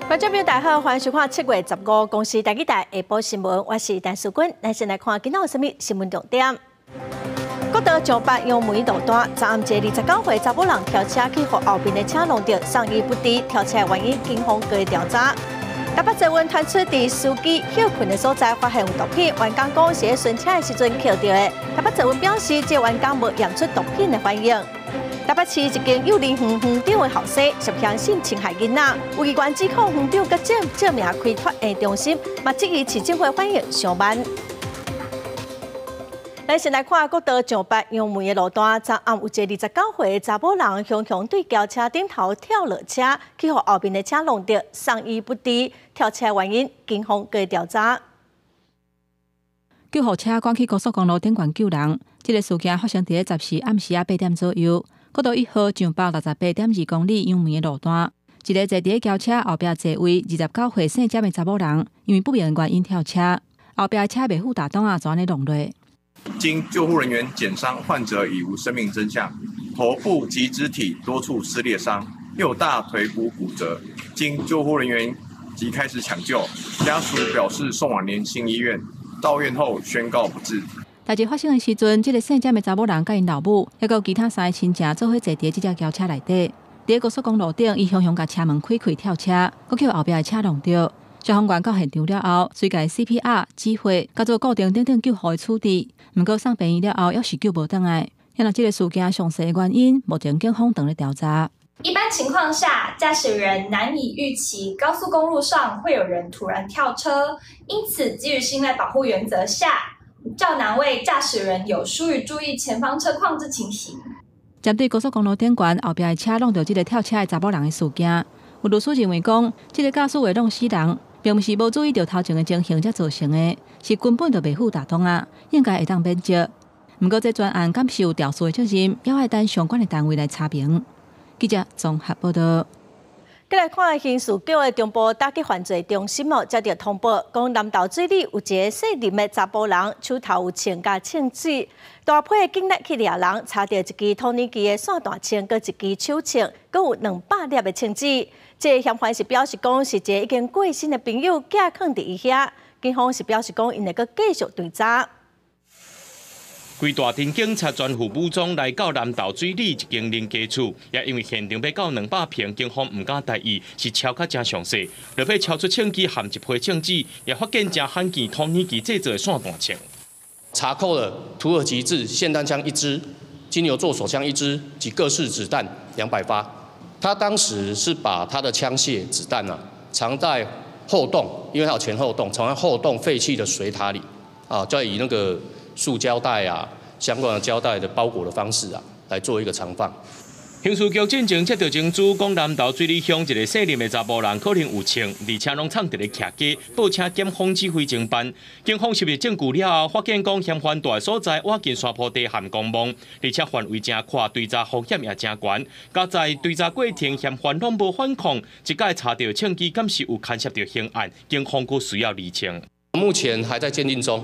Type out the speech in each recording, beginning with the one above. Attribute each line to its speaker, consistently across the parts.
Speaker 1: 觀眾朋友大家好，歡迎收看7月15公視台語台下晡新聞，我是陳淑君。咱先來看今仔有啥物新聞重點。國道上北楊梅路段，昨暗一个29歲查某人跳車去予後面的車挵著，送醫不治。跳車的原因，警方閣調查。台北捷運傳出佇司機歇睏的所在發現有毒品，員工講是佇巡車的時陣抾著的。台北捷運表示，這個員工無驗出毒品的反應。台北市一間幼兒園園長的後生涉嫌性侵害囡仔，有議員指控園長閣借名開托嬰中心，嘛質疑市政府反應傷慢。咱先來看國道上北楊梅的路段，昨暗有一个29歲的查某人，雄雄對轎車頂頭跳落車，去予後面的車挵著，送醫不治。跳車原因，警方閣調查。
Speaker 2: 救護車趕去高速公路頂懸救人，這个事件發生佇咧14暗時仔8點左右。國道1號上北68.2公里楊梅的路段，一个坐佇咧轎車後壁座位29歲姓詹的查某人，因為不明原因跳車，後壁的車袂赴踏擋仔，就按呢挵落。
Speaker 3: 經救護人員檢傷，患者已無生命徵象，頭部及肢體多處撕裂傷，右大腿骨骨折。經救護人員即開始搶救，家屬表示送往聯新醫院，到院後宣告不治。
Speaker 2: 代誌發生的時陣，這个姓詹的查某人佮𪜶老母，抑閣有其他三个親戚做伙坐佇這隻轎車內底。佇高速公路頂，伊雄雄共車門開開跳車，閣去予後壁的車挵著。消防員到現場了後，隨共 CPR 止血，佮做固定等等救護的處置。毋過送病院了後，猶是救無轉來。因為這个事件詳細原因，目前警方正咧調查。
Speaker 4: 一般情況下，駕駛人難以預期高速公路上會有人突然跳車，因此基於信賴保護原則下，較難為駕駛人有疏於注意前方車況之情形。
Speaker 2: 針對高速公路頂懸後壁的車挵著這个跳車的查某人的事件，有律師認為講，這个駕駛會挵死人，並毋是無注意著頭前的情形才造成的，是根本就袂赴踏擋仔，應該會當免責。毋過這專案敢是有肇事的責任，猶愛等相關的單位來查明。記者綜合報道。
Speaker 1: 閣來看刑事局的中部打擊犯罪中心哦，接著通報，講南投水里有一个姓林的查埔人，手頭有槍佮槍支，大批的警力去掠人，查著一支托尼機的散彈槍，閣一支手槍，閣有200粒的槍支。這个嫌犯是表示講，是一个已經過身的朋友寄囥佇伊遐。警方是表示講，𪜶會閣繼續追查。
Speaker 5: 規大隊警察全副武裝來到南投水里一間林家厝，也因為現場欲到200坪，警方毋敢大意，是抄較誠詳細，落尾抄出槍支含一批槍支，也發現誠罕見托尼機製造的散彈槍。
Speaker 6: 查扣了土耳其製霰彈槍一支、金牛座手槍一支及各式子彈200發。他當時是把他的槍械子彈啊藏在後洞，因為他有前後洞，藏在後洞廢棄的水塔裡啊，再以那個塑膠袋啊，相關的膠帶的包裹的方式啊，來做一個藏放。
Speaker 5: 刑事局進前接著情資，講南投水里鄉一个姓林的查埔人可能有槍，而且攏藏佇咧徛家，報請檢方指揮偵辦。警方收集證據了後，發現講嫌犯蹛的所在倚近山坡地和公墓，而且範圍誠闊，追查風險也誠懸。加在追查過程，嫌犯攏無反抗，這擺查著槍支敢是有牽涉著刑案，警方閣需要釐清。
Speaker 6: 目前還在鑑定中。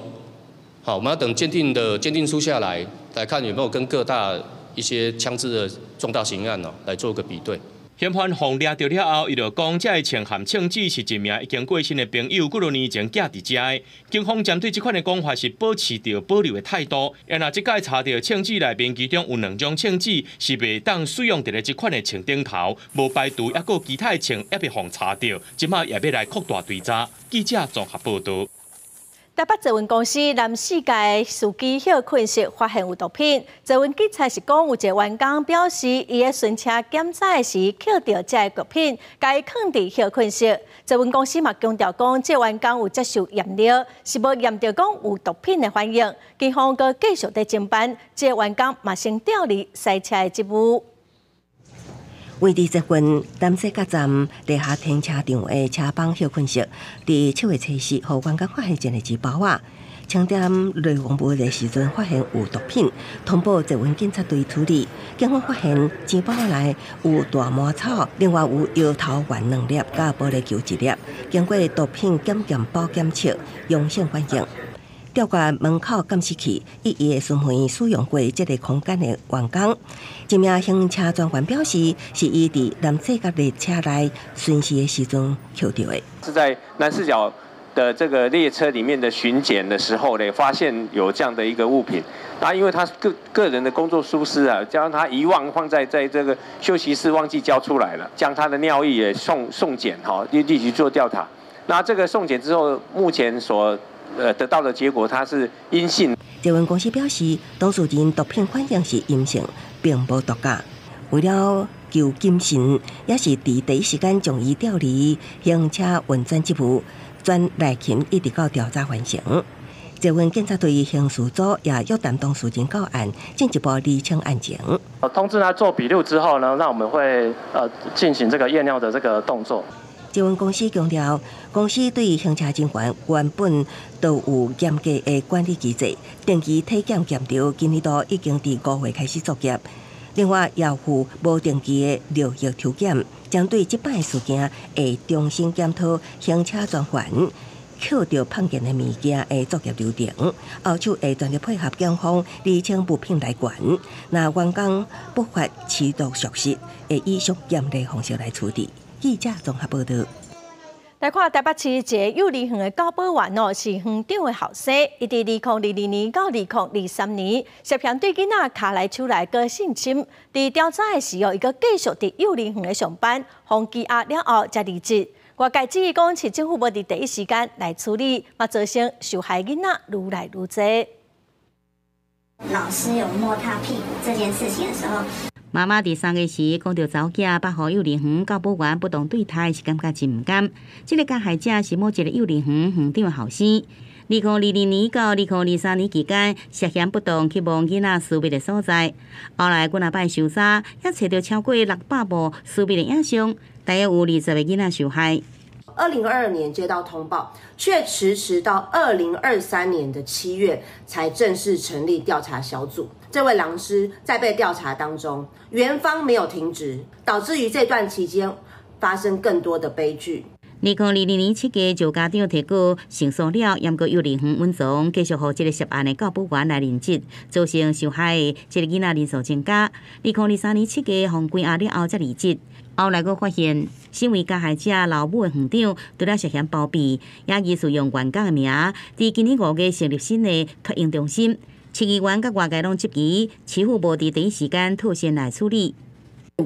Speaker 6: 好，我們要等鑑定的鑑定書下來，來看有沒有跟各大一些槍支的重大刑案哦，來做個比對。
Speaker 5: 嫌犯予掠著了後，伊就講，這个槍和槍支是一名已經過身的朋友，幾多年前寄佇遮的。警方針對這款的講法是保持著保留的態度。若這擺查著槍支內面，其中有兩種槍支是袂當使用佇咧這款的槍頂頭，無排除猶閣有其他的槍猶未予查著，這擺也欲來擴大追查。記者綜合報道。
Speaker 1: 台北捷運公司南勢角司機歇睏室發現有毒品。捷運警察是講，有一个員工表示，伊佇巡車檢查時抾著這个毒品，共伊囥佇歇睏室。捷運公司嘛強調講，這個員工有接受驗尿，是無驗著講有毒品的反應。警方閣繼續佇偵辦，這个員工嘛先調離賽車的職務。
Speaker 7: 位佇捷運南勢角站地下停車場的車房歇睏室，佇7月24，予員工發現一個紙包仔，清點內容物的時陣，發現有毒品，通報捷運警察隊處理。警方發現錢包仔內有大麻草，另外有搖頭丸兩粒，佮玻璃球一粒。經過毒品檢驗包檢測，陽性反應。調閱門口監視器，以伊的身份使用過這個空間的員工。一名行車專員表示，是伊佇南勢角列車內巡視的時陣抾著的。
Speaker 8: 是在南勢角的這個列車裡面的巡檢的時候呢，發現有這樣的一個物品。那因為他個人的工作疏失啊，將他遺忘放在這個休息室，忘記交出來了，將他的尿液也送檢哈，立即做調查。那這個送檢之後，目前所得到的結果，他是陰性。
Speaker 7: 捷運公司表示，當事人毒品反應是陰性，並無毒駕。為了求謹慎，也是佇第一時間將伊調離行車運轉職務，轉內勤一直到調查完成。捷運警察隊刑事組也約談當事人到案，進一步釐清案情。
Speaker 9: 通知他做筆錄之後呢，那我們會進行這個驗尿的這個動作。
Speaker 7: 捷運公司強調，公司對行車人員原本都有嚴格的管理機制，定期體檢檢查，今年度已經佇5月開始作業。另外，也有無定期的尿液抽檢，針對這擺事件會重新檢討行車專員抾著碰見的物件的作業流程，後續會全力配合警方釐清物品來源。若員工不法持毒屬實，會以上嚴厲方式來處置。記者綜合報道。
Speaker 1: 來看台北市一個幼兒園的教保員哦，是園長的後生，伊佇2022年到2023年，涉嫌對囡仔跤來手來閣性侵。佇調查的時候，伊閣繼續佇幼兒園的上班，予羈押了後才離職。外界質疑講，市政府無佇第一時間來處理，嘛造成受害囡仔愈來愈濟。
Speaker 10: 老師有摸他屁股這件事情的時候，
Speaker 11: 媽媽佇3月時講著查某囝捌予幼兒園教保員不當對待，是感覺真毋甘。這個加害者是某一個幼兒園園長的後生。2022年到2023年期間，涉嫌不當去摸囡仔私密的所在。後來幾若擺搜查，也揣著超過600部私密的影像，大約有20個囡仔受害。
Speaker 12: 2022年接到通報，卻遲遲到2023年的7月才正式成立調查小組。這位老師在被調查當中，園方沒有停職，導致於這段期間發生更多的悲劇。
Speaker 11: 2022年7月，就家長提告勝訴了，毋過幼兒園穩總繼續予這個涉案的教保員來任職，造成受害的這個囡仔人數增加。2023年7月，予關押了後才離職。後來閣發現，身為加害者老母的園長，除了涉嫌包庇，也疑似用員工的名，佇今年5月成立新的託嬰中心。市議員佮外界攏質疑，市府無佇第一時間妥善來處理。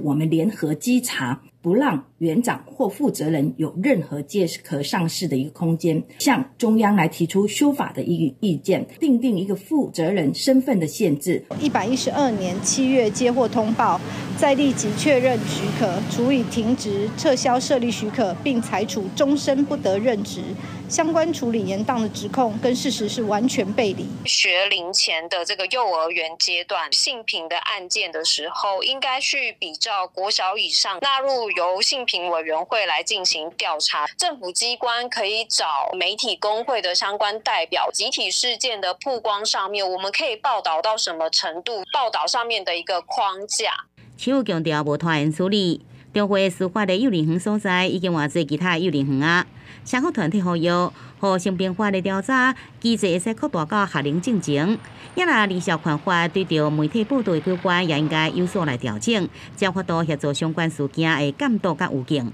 Speaker 13: 我們聯合稽查，不讓園長或負責人有任何借殼上市的一個空間，向中央來提出修法的一個意見，訂定一個負責人身份的限制。
Speaker 14: 112年7月接獲通報，再立即確認許可，處以停職、撤銷設立許可，並裁處終身不得任職。相關處理延宕的指控跟事實是完全背離。
Speaker 15: 學齡前的這個幼兒園階段性平的案件的時候，應該去比照國小以上納入由性平委員會來進行調查。政府機關可以找媒體工會的相關代表，集體事件的曝光上面，我們可以報道到什麼程度？報道上面的一個框架。
Speaker 11: 市府強調無拖延處理，中會司法的幼兒園所在已經換做其他幼兒園啊。社福團體呼籲，予性平法的調查機制會使擴大到學齡進前。也若兒少權法對著媒體報道的規範也應該有所來調整，才有法度協助相關事件的監督佮預警。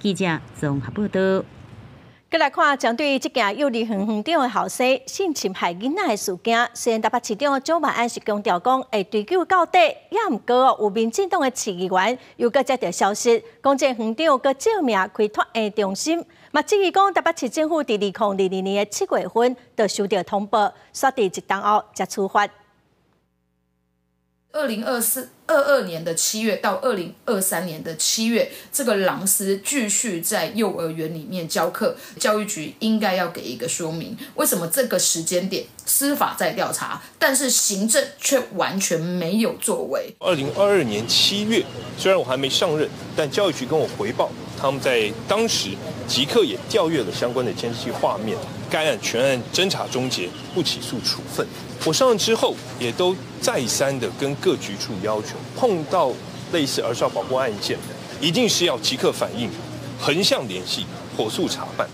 Speaker 11: 記者綜合報道。
Speaker 1: 閣來看，針對這件幼兒園園長的後生性侵害囡仔的事件，雖然台北市長蔣萬安是強調講會追究到底，也毋過哦，有民進黨的市議員又閣接著消息，講這園長閣借名開託嬰中心，嘛質疑講台北市政府佇2022年的7月份就收著通報，煞佇一冬後才處罰。
Speaker 16: 2024、22年的7月到2023年的7月，這個老師繼續在幼兒園裡面教課，教育局應該要給一個說明，為什麼這個時間點司法在調查，但是行政卻完全沒有作為。
Speaker 17: 2022年7月，雖然我還沒上任，但教育局跟我回報，他們在當時即刻也調閱了相關的監視器畫面，該案全案偵查終結，不起訴處分。我上任之後，也都再三的跟各局處要求，碰到類似兒少保護案件，一定是要即刻反應，橫向聯繫，火速查辦。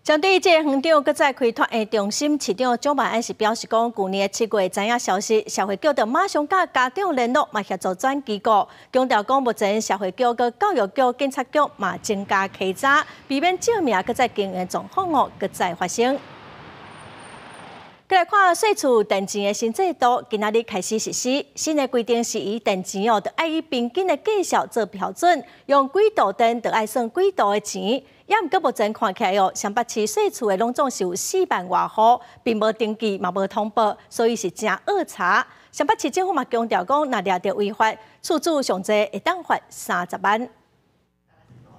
Speaker 1: 針對這个園長閣再開拓的中心，市長蔣萬安是表示講，舊年7月知影消息，社會局就馬上佮家長聯絡，嘛協助轉機構，強調講目前社會局、佮教育局、警察局嘛增加稽查，避免照明閣再經營狀況哦，閣再發生。閣來看稅厝電錢的新制度，今仔日開始實施。新的規定是以電錢哦，著愛以平均的價數做標準，用幾度電就愛算幾度的錢。也毋過目前看起來哦，雙北市稅厝的攏總是有4萬外戶，並無登記嘛無通報，所以是誠惡查。雙北市政府嘛強調講，若掠著違法，厝主上濟會當罰30萬。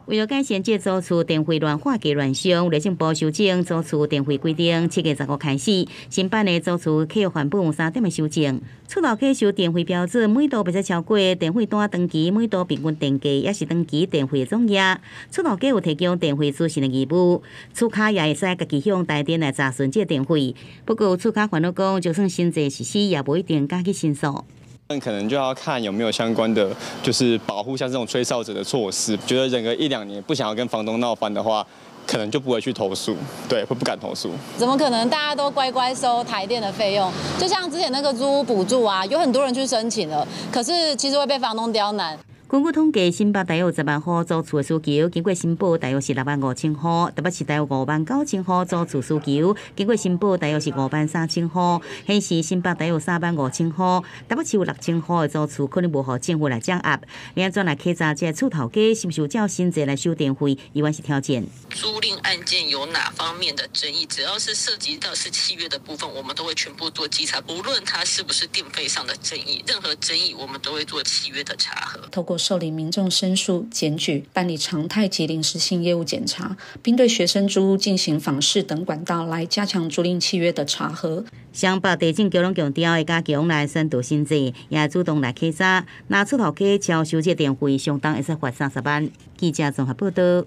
Speaker 11: 為了改善這租厝電費亂劃價亂象，內政部修正租厝電費規定，7月15開始，新版的租厝契約範本有三點的修正。厝頭家收電費標準，每度袂使超過電費單長期每度平均電價，抑是長期電費的總額。厝頭家有提供電費資訊的義務，厝跤也會使家己向台電來查詢這電費。不過有厝跤煩惱講，就算新制實施，也無一定敢去申訴。
Speaker 18: 那可能就要看有沒有相關的，就是保護像這種吹哨者的措施。覺得忍個一兩年，不想要跟房東鬧翻的話，可能就不會去投訴，對，會不敢投訴。
Speaker 19: 怎麼可能大家都乖乖收台電的費用？就像之前那個租屋補助啊，有很多人去申請了，可是其實會被房東刁難。
Speaker 11: 根據統計，新北大約有10萬戶租厝的需求，經過申報大約是6萬5千戶；台北市大約5萬9千戶租厝需求，經過申報大約是5萬3千戶。顯示新北大約3萬5千戶，台北市有6千戶的租厝可能無予政府來掌握。你按怎來稽查這厝頭家是毋是有照新制來收電費，依然是挑戰。
Speaker 20: 租賃案件有哪方面的爭議，只要是涉及到是契約的部分，我們都會全部做稽查，無論它是不是電費上的爭議，任何爭議我們都會做契約的查核。
Speaker 21: 透過受理民眾申訴、檢舉、辦理常態及臨時性業務檢查，並對學生租屋進行訪視等管道來加強租賃契約的查核。
Speaker 11: 雙北地政局攏強調會加強來宣導新制，也主動來稽查。若厝頭家超收這電費，相當會使罰30萬。記者綜合報道。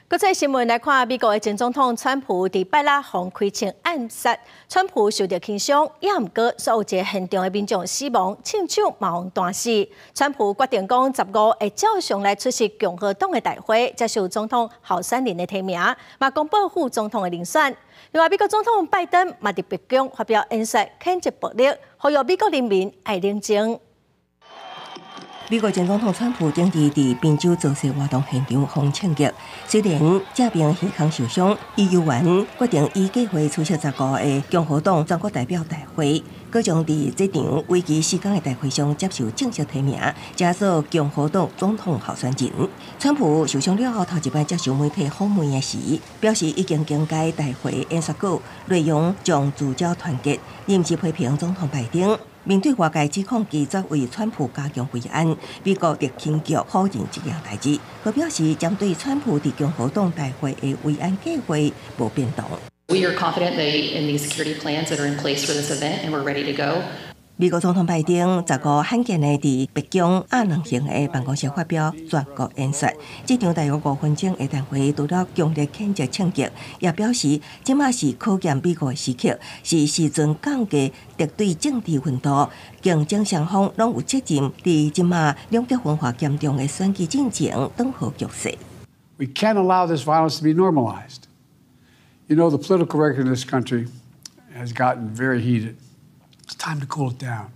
Speaker 1: 國際新聞來看，美國的前總統川普佇拜六予開槍暗殺，川普受著輕傷，也毋過煞有一個現場的民眾死亡，槍手嘛予彈死。川普決定講15會照常來出席共和黨的大會，接受總統候選人的提名，嘛公布副總統的人選。另外，美國總統拜登嘛佇白宮發表演說，譴責暴力，呼籲美國人民愛冷靜。
Speaker 7: 美國前總統川普前日佇賓州造勢活動現場予槍擊，雖然這邊耳孔受傷，伊猶原決定依計劃出席15的共和黨全國代表大會，閣將佇這場為期4天的大會上接受正式提名，成做共和黨總統候選人。川普受傷了後，頭一擺接受媒體訪問的時，表示已經更改大會演說稿，內容將聚焦團結，毋是批評總統拜登。面對外界指控拒絕為川普加強維安，美國特勤局否認這件代誌，閣表示針對川普佇共和黨大會的維安計劃無變動。
Speaker 22: We are confident in the security plans that are in place for this event, and we're ready to go.
Speaker 7: 美國總統拜登15罕見的佇白宮鴨卵形的辦公室發表全國演說，這場大約5分鐘的談話，除了強烈譴責槍擊，也表示這馬是考驗美國的時刻，是時陣降低敵對政治溫度，競爭雙方攏有責任佇這馬兩極分化嚴重的選舉進程緩和局勢。
Speaker 23: We can't allow this violence to be normalized. You know, the political record in this country has gotten very heated. It's time to cool it down.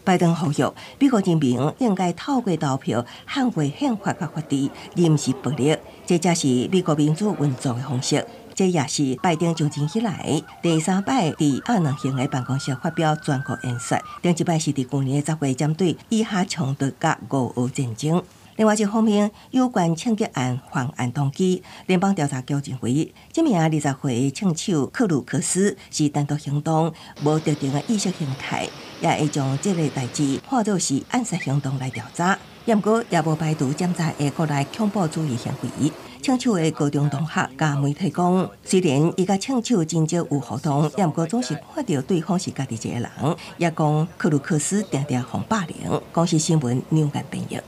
Speaker 7: 拜登呼籲美國人民應該透過投票捍衛憲法佮法治，而毋是暴力。這才是美國民主運作的方式。這也是拜登就任以來第三擺佇鴨卵形的辦公室發表全國演說。頂一擺是佇舊年10月針對以哈衝突佮俄烏戰爭。另外一方面，有關槍擊案犯案動機，聯邦調查局認為，這名20歲槍手克魯克斯是單獨行動，無特定的意識形態，也會將這個代誌看作是暗殺行動來調查。毋過，也無排除潛在的國內恐怖主義行為。槍手的高中同學佮媒體講，雖然伊佮槍手真少有互動，毋過總是看著對方是家己一個人，也講克魯克斯定定予霸凌。公視新聞梁間編譯。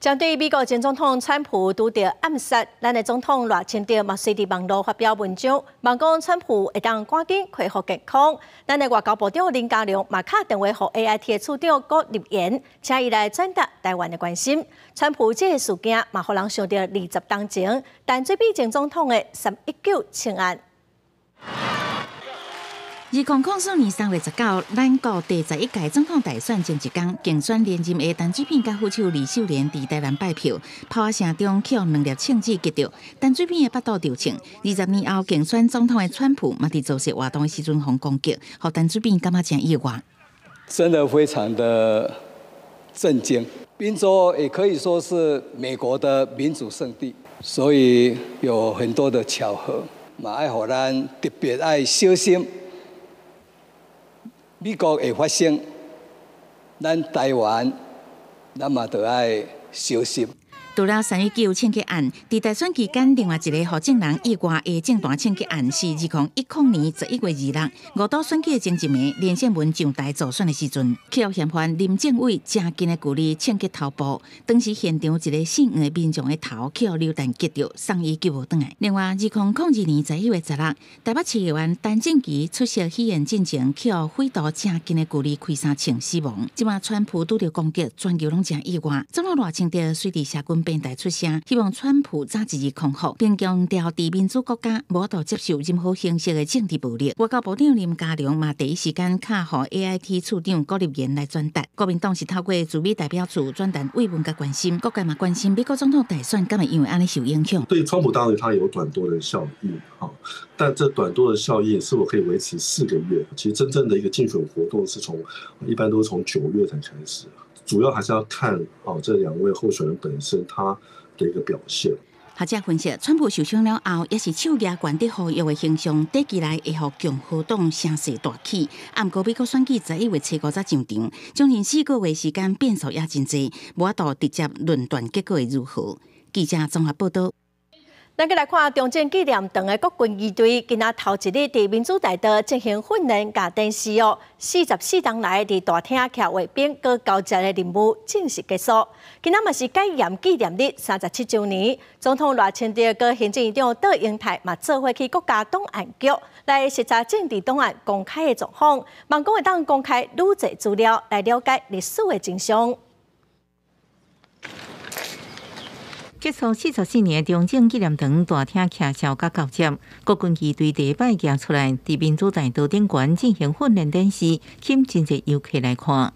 Speaker 1: 針對美國前總統川普拄著暗殺，咱的總統賴清德嘛隨佇網路發表文章，望講川普會當趕緊恢復健康。咱的外交部長林佳龍嘛敲電話予 AIT 的處長郭立言，請伊來轉達台灣的關心。川普這个事件嘛，予人想著20冬前，陳水扁前總統的319槍案。
Speaker 2: 2004年3月19，咱國第11屆總統大選前一工，競選連任的陳水扁佮副手呂秀蓮佇台南拜票，炮仔聲中予兩粒槍子擊著，陳水扁的腹肚著槍。20年後競選總統的川普嘛，佇造勢活動的時陣予人攻擊，予陳水扁感覺誠意外。
Speaker 3: 真的非常的震驚。賓州也可以說是美國的民主聖地，所以有很多的巧合，嘛愛予咱特別愛小心。美國會發生，咱台灣，咱嘛著愛小心。
Speaker 2: 除了319槍擊案，佇大選期間，另外一個予眾人意外的政壇槍擊案是2010年11月26，五都選舉的前一暝，連勝文上台助選的時陣，予嫌犯林政偉誠近的距離槍擊頭部，當時現場一个姓黃的民眾的頭予流彈擊著，送醫救無轉來。另外，2002年11月16，台北市議員陳正奇出席喜宴進前，予匪徒誠近的距離開三槍死亡。這馬川普拄著攻擊，全球攏誠意外。總統賴清德隨佇社群平台出聲，希望川普早一日康復，並強調佇民主國家無法度接受任何形式的政治暴力。外交部長林佳龍嘛第一時間敲予 AIT 處長郭立言來轉達。國民黨是透過駐美代表處轉達慰問佮關心，各界嘛關心美國總統大選敢會因為按呢受影響。
Speaker 4: 對川普當然他有短多的效應，哈，但這短多的效應是否可以維持4個月？其實真正的一個競選活動是從一般都是從9月才開始。主要還是要看哦，這兩位候選人本身他的一個表現。
Speaker 2: 學者分析，川普受傷了後，也是手舉懸佇呼籲的形象，短期內會予共和黨聲勢大起。啊，毋過美國選舉11月初5才上場，將近4個月時間變數也真濟，無法度直接論斷結果會如何。記者綜合報道。
Speaker 1: 咱閣來看中正紀念堂的國軍儀隊，今仔頭一日佇民主大道進行訓練佮展示哦。44冬來佇大廳徛衛兵閣交接的任務正式結束。今仔嘛是解嚴紀念日37週年，總統賴清德佮行政院長卓榮泰嘛做伙去國家檔案局來視察政治檔案公開的狀況，望講會當公開愈濟資料來了解歷史的真相。
Speaker 24: 結束44年中正紀念堂大廳徛哨佮交接，國軍儀隊第一擺行出來，佇民主大道頂懸進行訓練展示，吸引真濟遊客來看。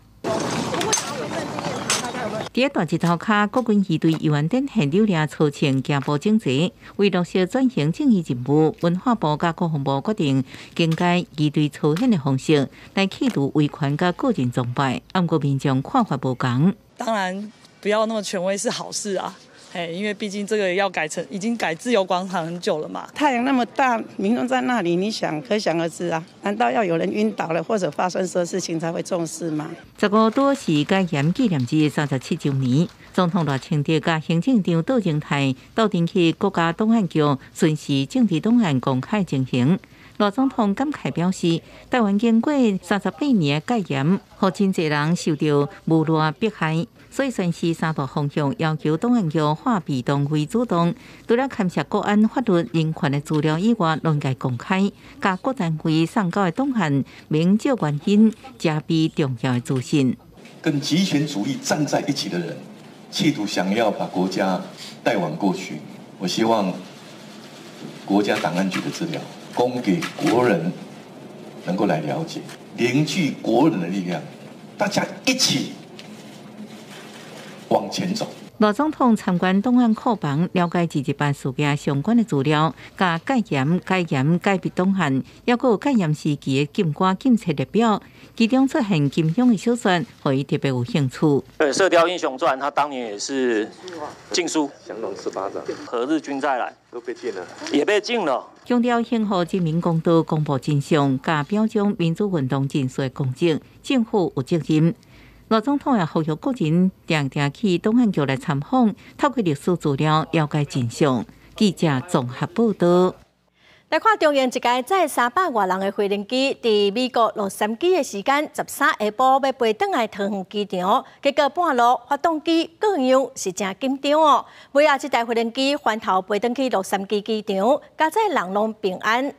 Speaker 24: 佇大日頭跤，國軍儀隊猶原展現扭掠操槍行步整齊，為落實轉型正義任務，文化部佮國防部決定更改儀隊操演的方式，來去除威權佮個人崇拜。毋過民眾看法無仝。
Speaker 25: 當然，不要那麼權威是好事啊。哎，因為畢竟這個要改成已經改自由廣場很久了嘛。
Speaker 26: 太陽那麼大，民眾在那裡，你想可想而知啊。難道要有人暈倒了或者發生什麼事情才會重視嗎？15
Speaker 24: 拄是解嚴紀念日37週年，總統賴清德佮行政長卓榮泰鬥陣去國家檔案局巡視政治檔案公開情形。賴總統感慨表示，台灣經過38年的戒嚴，予真濟人受著侮辱迫害。所以宣示三大方向，要求檔案局化被動為主動，除了牽涉國安、法律、人權的資料以外，攏該公開，共各單位送交的檔案，明照原因，遮蔽重要的資訊。
Speaker 27: 跟極權主義站在一起的人，企圖想要把國家帶往過去。我希望國家檔案局的資料供給國人能夠來了解，凝聚國人的力量，大家一起往前走。
Speaker 24: 賴總統參觀檔案庫房，了解228事件相關的資料，佮戒嚴、解嚴、解密檔案，抑閣有戒嚴時期的禁歌禁冊列表，其中出現金庸的小說，予伊特別有興趣。
Speaker 9: 對，《射鵰英雄傳》，他當年也是禁書。
Speaker 8: 降龍十八掌。
Speaker 9: 何日君再來？
Speaker 8: 都被禁了。
Speaker 9: 也被禁了。
Speaker 24: 強調還予人民公道，公布真相，佮表彰民主運動人士的功績，政府有責任。賴總統也呼籲國人定定去檔案局來參訪，透過歷史資料了解真相。記者綜合報道。
Speaker 1: 來看長榮一架載300外人的飛行機，佇美國洛杉磯的時間13下晡欲飛轉來桃園機場，結果半路發動機故障，是誠緊張哦。尾仔這台飛行機翻頭飛轉去洛杉磯機場，佳哉人攏平安。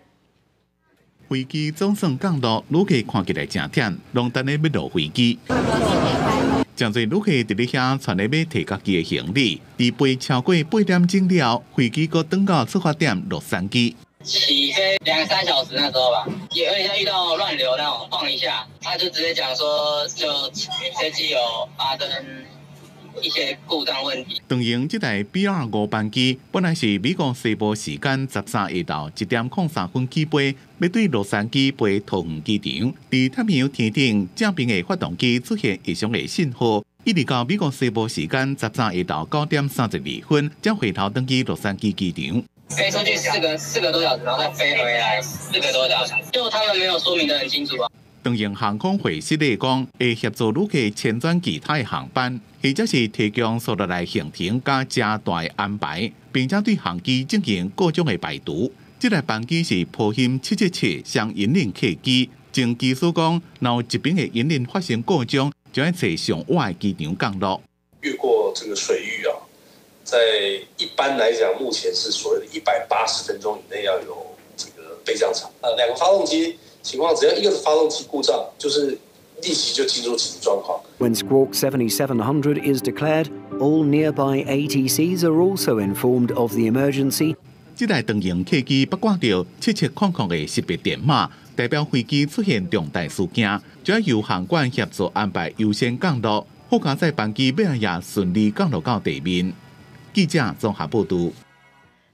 Speaker 5: 飛機總算降落，旅客看起來誠忝，攏等咧欲落飛機。誠濟旅客佇咧遐揣咧欲提家己的行李，佇飛超過8點鐘了，飛機閣轉到出發點洛杉磯。
Speaker 6: 起飛兩三小時那時候吧，也有點像遇到亂流那種晃一下，他就直接講說就飛機有發生一些故障問題。
Speaker 5: 長榮這台 BR 5班機本來是美國西部時間13下晝1點03分起飛，欲對洛杉磯飛桃園機場，佇太平洋天頂正邊的發動機出現異常的信號，一直到美國西部時間13下晝9點32分，才回頭轉去洛杉磯機場。
Speaker 6: 飛出去4個多小時，然後再飛回來4個多小時，就他們沒有說明得很清楚啊。
Speaker 5: 長榮航空會釋例講，會協助旅客遷轉其他的航班，或者是提供紲落來行程佮加大的安排，並且對航機進行各種的排除。這台班機是波音777雙引擎客機，前機師講，若有一邊的引擎發生故障，就愛揣上晚的機場降落。
Speaker 10: 越過這個水域啊，在一般來講，目前是所謂的180分鐘以內要有這個備降場。兩個發動機情況，只要一個發動機故障，就是立即就進入緊急狀況。
Speaker 12: When Squawk 7700 is declared, all nearby ATCs are also informed of the emergency.
Speaker 5: 這台長榮客機捌掛著7700的識別電碼，代表飛機出現重大事件，就要由航管協助安排優先降落。好佳哉班機尾仔也順利降落到地面。記者綜合報導。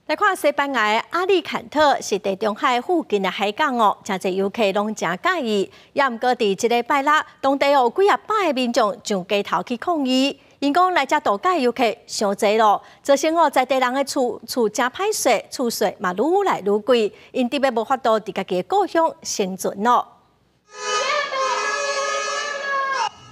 Speaker 1: 來看西班牙的阿利坎特是地中海附近的海港哦，誠濟遊客攏誠佮意。也毋過佇這禮拜六，當地有幾仔百个民眾上街頭去抗議，𪜶講來遮度假遊客傷濟咯，造成哦在地人的厝厝誠歹勢，厝稅嘛愈來愈貴，𪜶特別無法度佇家己的故鄉生存咯。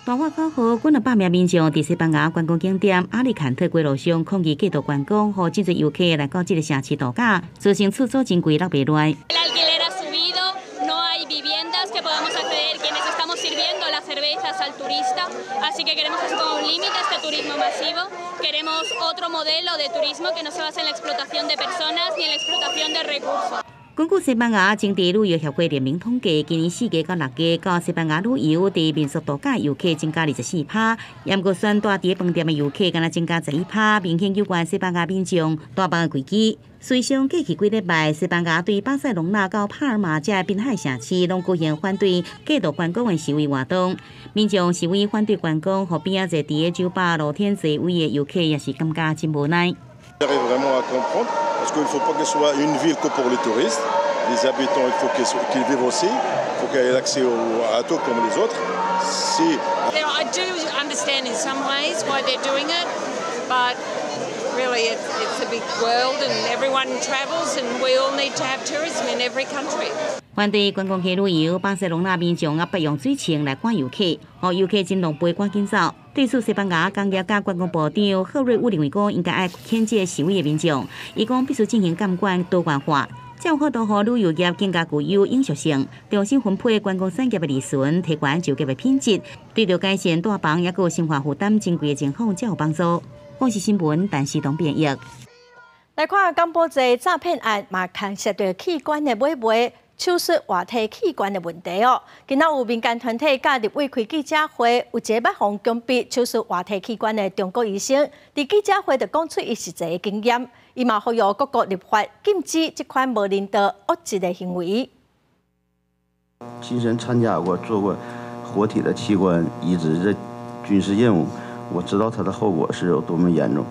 Speaker 11: 大喊口號，幾若百名民眾佇西班牙觀光景點阿利坎特街路上抗議過度觀光，予真濟遊客來到這个城市度假，造成厝租真貴，落袂來。
Speaker 13: El alquiler ha subido, no hay viviendas que podamos acceder quienes estamos sirviendo las cervezas al turista, así que queremos que se ponga un límite a este turismo masivo, queremos otro modelo de turismo que no se base en la explotación de personas ni en la explotación de recursos.
Speaker 11: 根據西班牙當地旅遊協會聯盟統計，今年4月到6月，到西班牙旅遊佇民宿度假遊客增加24%，毋過選蹛佇飯店的遊客敢若增加11%，明顯有關西班牙民眾大房危機。隨上過去幾禮拜，西班牙對巴塞隆納到帕爾馬這濱海城市，攏舉行反對過度觀光的示威活動。民眾示威反對觀光，予邊仔坐佇酒吧露天座位的遊客也是感覺真無奈。
Speaker 14: Parce qu'il ne faut pas que ce soit une ville que pour les touristes. Les habitants, il faut qu'ils vivent aussi. Il faut qu'ils aient accès à tout comme les autres. Si...
Speaker 15: I do understand in some ways why they're doing it, but really it's a big world and everyone travels and we all need to have tourism in every country.
Speaker 11: 反對觀光客旅遊，巴塞隆納民眾啊，不用水槍來趕遊客，予遊客真狼狽，趕緊走。對此，西班牙工業佮觀光部長赫瑞烏認為講，應該愛譴責示威的民眾，伊講必須進行監管多元化，才有法度予旅遊業更加具有永續性，重新分配觀光產業的利潤，提懸就業的品質，對著改善蹛房抑閣生活負擔真貴的情況，才有幫助。公視新聞，陳時東編譯。
Speaker 1: 來看柬埔寨詐騙案，嘛牽涉著器官的買賣、手術活體器官的問題哦。今仔有民間團體佮立委開記者會，有一个捌予強迫手術活體器官的中國醫生，佇記者會就講出伊實際的經驗，伊嘛呼籲各國立法禁止這款無人道惡質的行為。
Speaker 28: 親身參加過做過活體的器官移植的軍事任務，我知道它的後果是有多麼嚴重。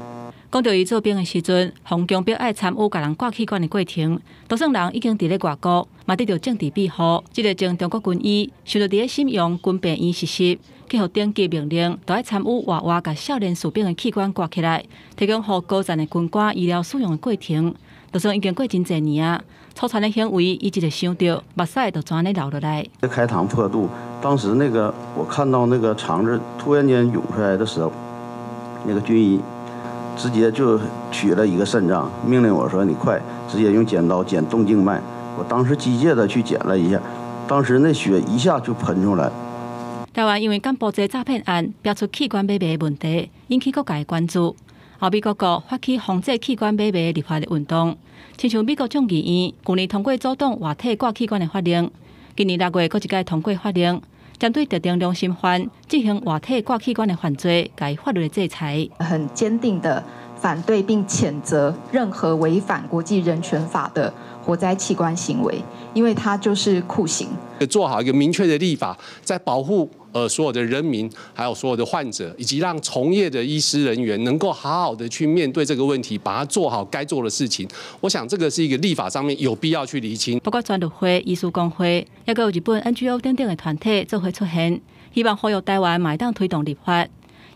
Speaker 29: 講著伊做兵的時陣，予強迫愛參與共人割器官的過程，就算人已經佇咧外國，嘛得著政治庇護。這个前中國軍醫受著佇咧瀋陽軍病院實習，去予頂級命令，著愛參與活活共少年士兵的器官割起來，提供予高層的軍官醫療使用的過程。就算已經過真濟年啊，粗殘的行為，伊一個想著，目屎就怎按呢流落來。
Speaker 28: 開膛破肚，當時那個我看到那個腸子突然間湧出來的時候，那個軍醫直接就取了一個腎臟，命令我說：“你快，直接用剪刀剪動靜脈，我當時機械的去檢了一下，當時那血一下就噴出來。
Speaker 29: 台灣因為柬埔寨詐騙案，爆出器官買賣問題，引起各界關注。後美國閣發起防制器官買賣立法的運動，親像美國眾議院舊年通過阻擋活體割器官的法令，今年6月閣一擺通過法令，針對特定良心犯進行活體割器官的犯罪，共法律的制裁。
Speaker 7: 很堅定的反對並譴責任何違反國際人權法的活摘器官行為，因為它就是酷刑。
Speaker 10: 做好一個明確的立法，在保護所有的人民，還有所有的患者，以及讓從業的醫師人員能夠好好的去面對這個問題，把它做好該做的事情。我想這個是一個立法上面有必要去釐清。
Speaker 29: 包括專律會、醫師公會，抑閣有日本 NGO 等等的團體做伙出現，希望呼籲台灣嘛會當推動立法。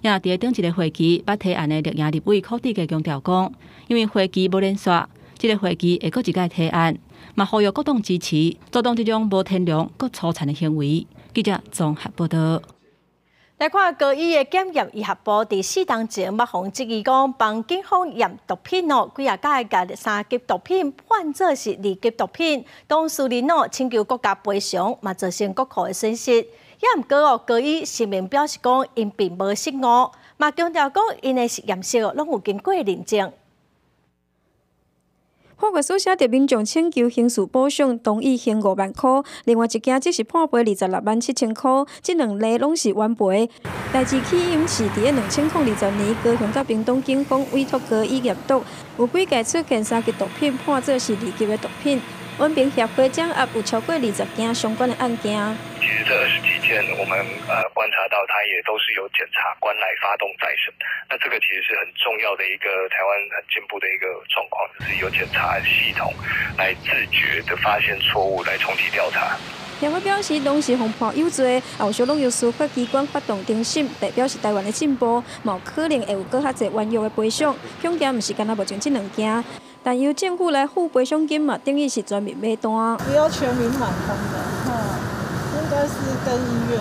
Speaker 29: 也佇頂一個會期，捌提案的綠營立委柯志佳強調講，因為會期無連續，這個會期會閣一擺提案，嘛呼籲各黨支持，阻擋這種無天良、閣粗殘的行為。記者綜合報道。
Speaker 1: 來看高醫的檢驗醫學部，佇4冬前捌予質疑講，幫警方驗毒品哦，幾仔擺共3級毒品判做是2級毒品，當事人哦請求國家賠償，嘛造成國庫的損失。也毋過哦，高醫聲明表示講，𪜶並無失誤，嘛強調講，𪜶的實驗室攏有經過認證。
Speaker 16: 法律書寫著民眾請求刑事補償，同意刑5萬箍；另外一件則是判賠26萬7千箍。這兩例攏是冤賠。代誌起因是佇咧2020年，高雄佮屏東警方委託高醫驗毒，有幾擺出現3級毒品判做是2級的毒品。穩平協會掌握有超過20件相關的案件。
Speaker 17: 其實這20幾件，我們觀察到，它也都是由檢察官來發動再審。那這個其實是很重要的一個台灣很進步的一個狀況，就是由檢察系統來自覺的發現錯誤，來重啟調查。
Speaker 16: 協會表示，攏是予判有罪，後續攏由司法機關發動偵審，代表是台灣的進步，嘛可能會有閣較濟冤獄的賠償。恐驚毋是干焦目前這兩件，但由政府來付賠償金嘛，等於是全民買單。
Speaker 18: 不要全民買單的，哈，應該是跟醫院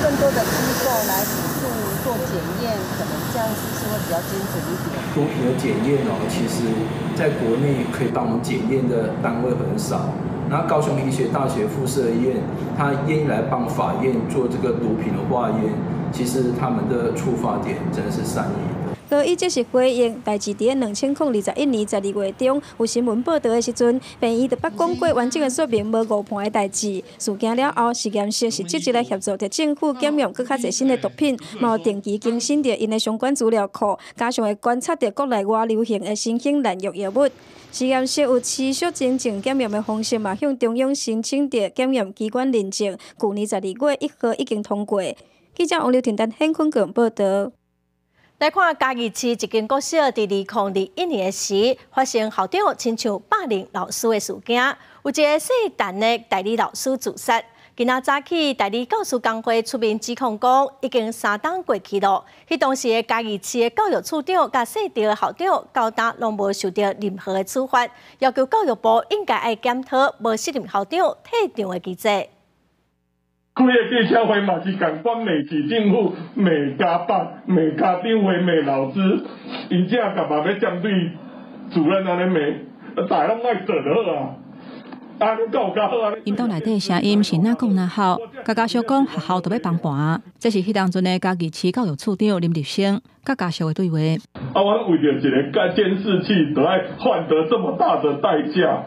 Speaker 19: 更多的機構來輔助做檢驗，可能這樣是不是會比較精準一點？
Speaker 20: 毒品的檢驗哦，其實在國內可以幫我們檢驗的單位很少。那高雄醫學大學附設醫院，他願意來幫法院做這個毒品的化驗，其實他們的出發點真的是善意。
Speaker 16: 高醫則是回應，代誌佇咧2021年12月中有新聞報道的時陣，病院就捌講過完整的說明無誤判的代誌。事件了後，實驗室是積極來協助著政府檢驗閣較濟新的毒品，嘛有定期更新著𪜶的相關資料庫，加上會觀察著國內外流行的新興濫用藥物。實驗室有持續真正檢驗的方式，嘛向中央申請著檢驗機關認證。舊年12月1號已經通過。記者王劉婷丹、顯坤強報道。
Speaker 1: 來看嘉義市一間國小，佇2021年的時發生校長親像霸凌老師的事件，有一个姓陳的代理老師自殺。今仔早起，代理教師工會出面指控講，已經3冬過去咯。彼當時的嘉義市的教育處長佮姓趙的校長，到今攏無受著任何的處罰，要求教育部應該愛檢討無適任校長退場的機制。
Speaker 21: 開个記者會嘛是共款罵市政府、罵嘉北、罵家長會、罵老師，𪜶這幹嘛欲針對主任按呢罵？大家攏莫做就好啊！啊，你夠夠好啊！
Speaker 29: 音檔內底聲音是哪講哪哭，共家屬講學校都欲崩盤。這是彼當陣的嘉義市教育處長林立昇佮家屬的對話。
Speaker 21: 啊，我為著一个監視器，都愛換得這麼大的代價，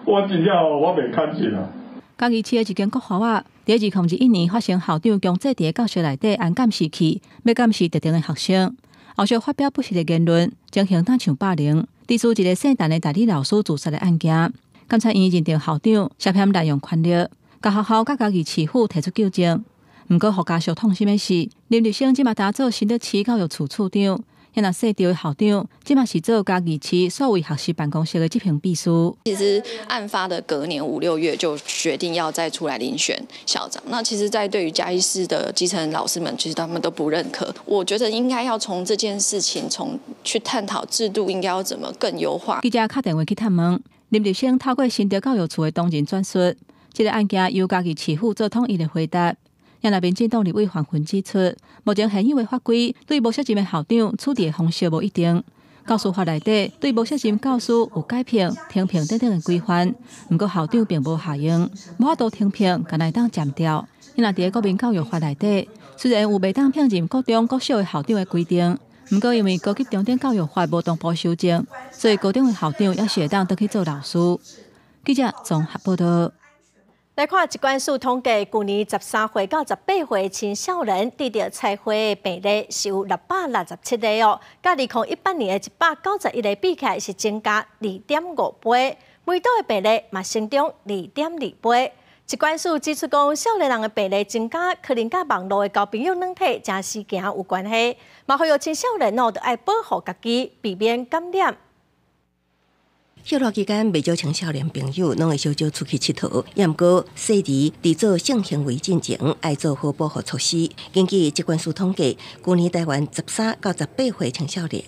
Speaker 21: 我真正我袂堪信啊！
Speaker 29: 嘉義市的一間國小仔，佇2021年發生校長強制佇教室內底安監視器，欲監視特定的學生，後續發表不實的言論，情形若像霸凌。致使一个姓陳的代理老師自殺的案件，監察院認定校長涉嫌濫用權力，共學校佮嘉義市府提出糾正。毋過，予家屬痛心的是，林立昇這馬擔做新竹市教育處處長，遐若姓趙的校長，這馬是做嘉義市數位學習辦公室的執行秘書。
Speaker 22: 其實案發的隔年5、6月就決定要再出來遴選校長。那其實，在對於嘉義市的基層老師們，其實他們都不認可。我覺得應該要從這件事情，從去探討制度應該要怎麼更優化。
Speaker 29: 記者敲電話去探問，林立昇透過新竹教育處的同仁轉述，這個案件由嘉義市府做統一的回答。也若民進黨立委黃芬指出，目前現有的法規對無適任的校長處置的方式無一定。教師法內底對無適任教師有解聘、停聘等等的規範，毋過校長並無效用，無法度停聘，干焦會當暫調。伊若佇个國民教育法內底，雖然有袂當聘任國中、國小的校長的規定，毋過因為高級中等教育法無同步修正，所以高中的校長猶是會當轉去做老師。記者綜合報道。
Speaker 1: 來看疾管署統計，舊年13歲到18歲青少年得著菜花的病例是有667個哦，佮2018年的191個比起來是增加2.5倍，梅毒的病例嘛成長2.2倍。疾管署指出講，少年人的病例增加，可能佮網路的交朋友軟體誠時行有關係，嘛呼籲青少年哦，著愛保護家己，避免感染。
Speaker 2: 歇熱期間，袂少青少年朋友攏會小少出去𨑨迌，也毋過細膩佇做性行為進前，愛做好保護措施。根據疾管署統計，舊年台灣13到18歲青少年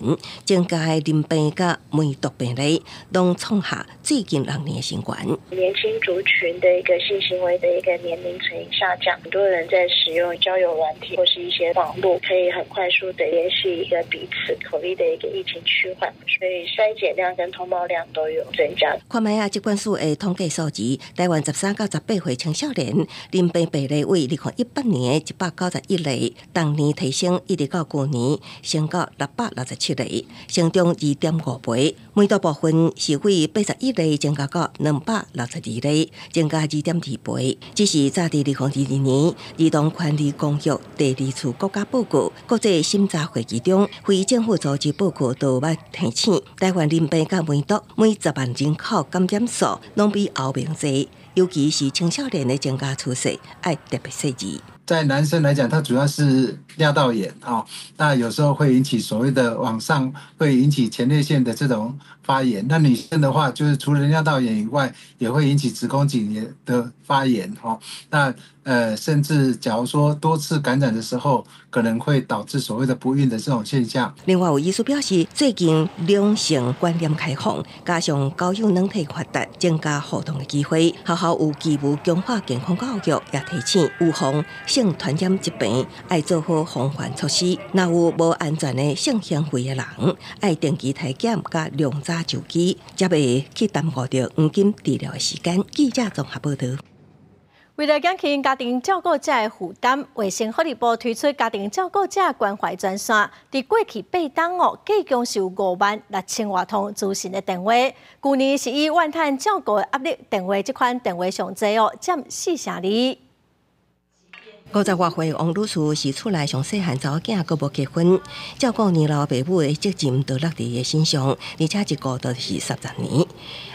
Speaker 2: 增加的淋病佮梅毒病例，攏創下最近6年的新高。
Speaker 3: 年輕族群的一個性行為的一個年齡層下降，很多人在使用交友軟體或是一些網絡，可以很快速的聯繫一個彼此。COVID 的一個疫情趨緩，所以篩檢量跟通報量都有增加。
Speaker 2: 看覓仔，疾管署的統計數字，台灣13到18歲青少年淋病病例為2018年的191例，當年提升一直到舊年升到667例，成長2.5倍。梅毒部分是為81例增加到262例，增加2.2倍。只是早佇2022年兒童權利公約第二次國家報告國際審查會議中，非政府組織報告都捌提醒，台灣淋病佮梅毒每10萬人口感染數攏比歐盟濟，尤其是青少年的增加趨勢，愛特別細膩。
Speaker 4: 在男生來講，他主要是尿道炎哦，那有時候會引起所謂的往上，會引起前列腺的這種發炎。那女生的話，就是除了尿道炎以外，也會引起子宮頸炎的發炎哦。那甚至假如說多次感染的時候，可能會導致所謂的不孕的這種現象。
Speaker 2: 另外有醫師表示，最近兩性觀念開放，加上交友軟體發達，增加互動的機會。學校有義務強化健康教育，也提醒預防性傳染疾病，愛做好防範措施。若有無安全的性行為的人，愛定期體檢佮量早就醫，才袂去耽誤著黃金治療的時間。記者綜合報道。
Speaker 1: 為了減輕家庭照顧者的負擔，衛生福利部推出家庭照顧者關懷專線。佇過去8冬哦，計共是有5萬6千外通諮詢的電話。舊年是以怨嘆照顧的壓力電話這款電話上濟哦，佔42%。
Speaker 2: 50外歲王女士是厝內上細漢查某囝，閣無結婚，照顧年老爸母的責任都落佇伊的身上，而且一顧就是30年。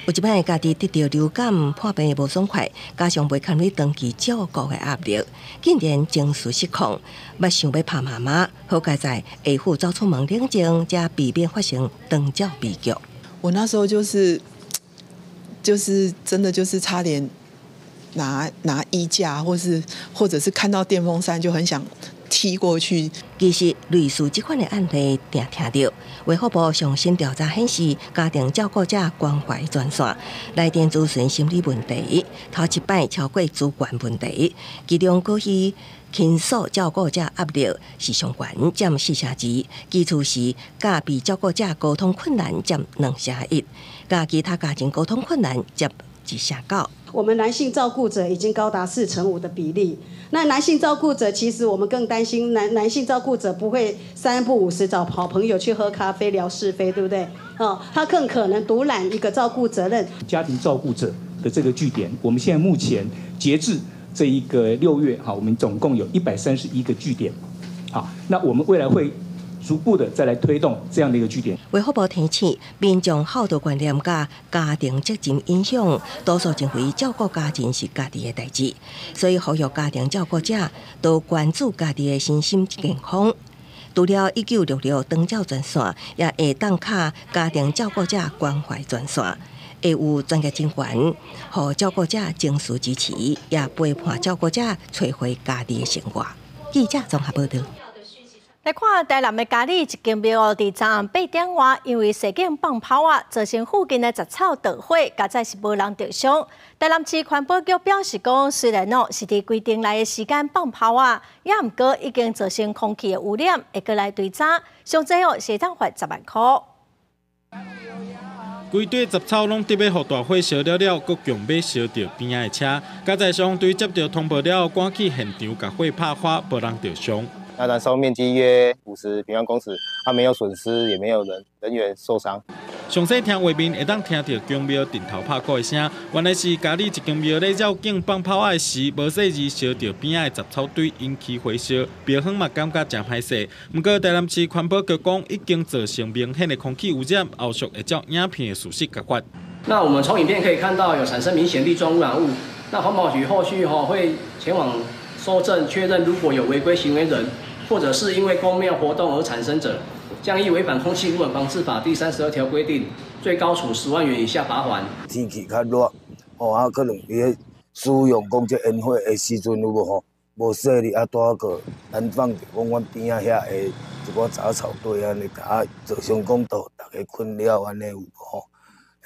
Speaker 2: 有一擺家己得著流感破病無爽快，加上袂堪忍長期照顧的壓力，竟然情緒失控，捌想欲拍媽媽。好佳哉下午走出門冷靜，才避免發生長照悲劇。
Speaker 8: 我那時候就是真的就是差點拿衣架，或者是看到電風扇就很想踢過去。
Speaker 2: 其實類似這款的案例定聽著，衛福部上新調查顯示，家庭照顧者關懷專線來電諮詢心理問題，頭一擺超過主管問題，其中過去傾訴照顧者壓力是上懸，佔4成2，其次是佮被照顧者溝通困難佔2成1，佮其他家庭溝通困難佔1成9。
Speaker 9: 我們男性照顧者已經高達4.5%的比例。那男性照顧者其實我們更擔心男性照顧者不會三不五時找好朋友去喝咖啡聊是非，對不對？哦，他更可能獨攬一個照顧責任。
Speaker 23: 家庭照顧者的這個據點，我們現在目前截至這一個6月，哈，我們總共有131個據點。好，那我們未來會逐步的再來推動這樣的一個據點。
Speaker 2: 衛福部提醒民眾孝道觀念佮家庭責任影響，多數認為照顧家人是家己的代誌，所以呼籲家庭照顧者多關注家己的身心健康。除了1966長照專線，也會當敲家庭照顧者關懷專線，會有專業人員予照顧者情緒支持，也陪伴照顧者揣回家己的生活。記者綜合報道。
Speaker 1: 來看台南的佳里一間廟哦，佇昨暗8點外，因為踅警放炮仔，造成附近的雜草著火，佳哉是無人著傷。台南市環保局表示講，雖然哦是佇規定內的時間放炮仔，也毋過已經造成空氣的污染，會閣來追查，上濟哦是會當罰10萬箍。
Speaker 5: 規堆雜草攏得欲予大火燒了了，閣強欲燒著邊仔的車。嘉載消防隊接到通報了後，趕去現場共火拍花，無人著傷。
Speaker 6: 那燃燒面積約50平方公尺，它沒有損失，也沒有人員受傷。
Speaker 5: 詳細聽畫面，會當聽著宮廟陣頭拍鼓的聲，原來是家裡一間廟咧繞境放炮仔時，無細意燒著邊仔的雜草堆，引起火燒。廟方嘛感覺誠歹勢。毋過台南市環保局講，已經造成明顯的空氣污染，後續會照影片的事實揭發。
Speaker 12: 那我們從影片可以看到，有產生明顯粒狀污染物。那環保局後續吼會前往蒐證確認，如果有違規行為人，或者是因為宮廟活動而產生者，將依違反空氣污染防治法第32條規定，最高處10萬元以下罰鍰。
Speaker 13: 天氣較熱，吼啊，可能伊咧使用講這煙火的時陣有無吼，無細膩啊，拄仔閣燃放著講阮邊仔遐的一寡雜草堆按呢，共造成講著逐家困擾按呢有無吼？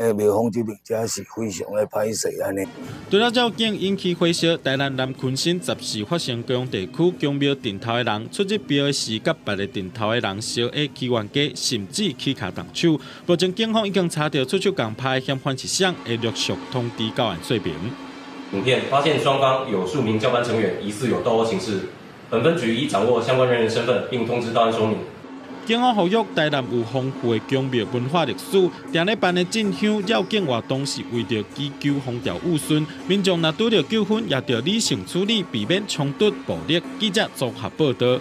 Speaker 13: 廟方這邊遮是非常的歹勢按呢。
Speaker 5: 除了繞境引起火燒，台南南崑山十四發生高雄地區宮廟陣頭的人出入廟的時，佮別个陣頭的人相下起冤家，甚至起跤動手。目前警方已經查著出手共拍的嫌犯是誰，會陸續通知到案說明。
Speaker 14: 影片發現雙方有數名轎班成員疑似有鬥毆情事，本分局已掌握相關人員身份，並通知到案說明。
Speaker 5: 警方呼籲台南有豐富的宮廟文化歷史，定咧辦的進香繞境活動是為著祈求風調雨順，民眾若拄著糾紛，也著理性處理，避免衝突暴力。記者綜合報導。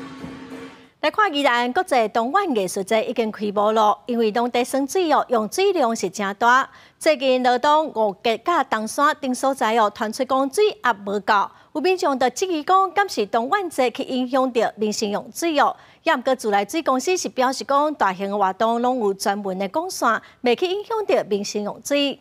Speaker 1: 來看宜蘭國際東莞藝術節已經開幕囉，因為當地耍水哦，用水量是誠大。最近羅東五結佮冬山等所在哦，傳出講水壓無夠，有民眾就質疑講，敢是東莞節去影響著民生用水哦。也毋過自來水公司是表示講，大型的活動攏有專門的管線，袂去影響著民生用水。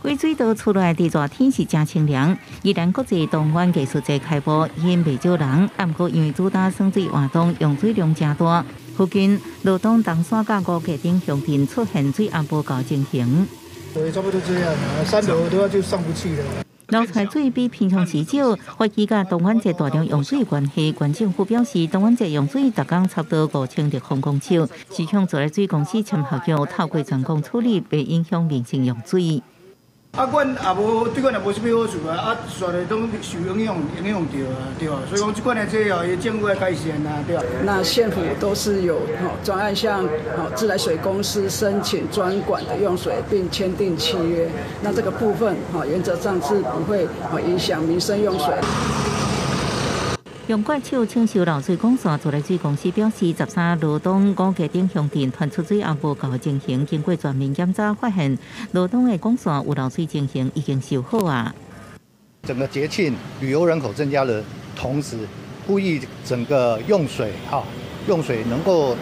Speaker 11: 規水道出來，佇熱天是誠清涼。宜蘭國際東灣藝術節開幕，吸引袂少人。毋過因為主打耍水活動，用水量誠大，附近羅東、冬山佮五結等鄉鎮出現水壓無夠情形。
Speaker 24: 對，差不多這樣，三樓的話就上不去了。
Speaker 11: 流出水比平常時少，懷疑佮東灣節大量用水關係。縣政府表示，東灣節用水逐工差不多5000立方公尺，是向自來水公司簽合約，透過專工處理，袂影響民生用水。
Speaker 24: 啊，阮也無對阮也無啥物好處啊，啊，煞來攏受影響，影響著啊，對啊，所以講這款的這哦，政府愛改善啊，對啊。
Speaker 25: 那縣府都是有專案向自來水公司申請專管的用水，並簽訂契約。那這個部分原則上是不會影響民生用水。
Speaker 11: 用怪手搶修漏水管線，自來水公司表示，13羅東五結等鄉鎮傳出水壓無夠的情形，經過全面檢查，發現羅東的管線有漏水情形，已經修好啊。
Speaker 26: 整個節慶旅遊人口增加的同時，呼籲整個用水哈，用水能夠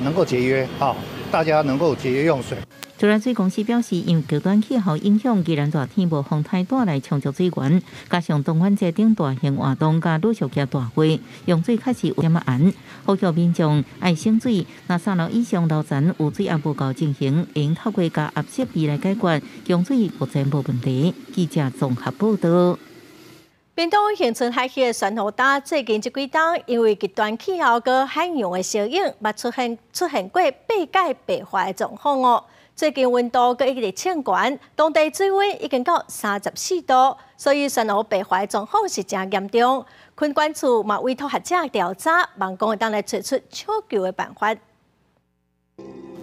Speaker 26: 能夠節約哈，大家能夠節約用水。
Speaker 11: 自來水公司表示，因為極端氣候影響，宜蘭熱天無風颱帶來充足水源，加上東灣節等大型活動佮女小姐大會，用水確實有點仔絚。呼籲民眾愛省水，若三樓以上樓層有水壓無夠情形，應透過加壓設備來解決，供水目前無問題。記者綜合報導。
Speaker 1: 屏東恆春海域的珊瑚礁最近這幾冬，因為極端氣候佮海洋的效應，嘛出現過八屆白化的狀況哦。最近溫度閣一直衝懸，當地水溫已經到34度，所以珊瑚白化的狀況是誠嚴重。墾管處嘛委託學者調查，望講會當來揣出搶救的辦法。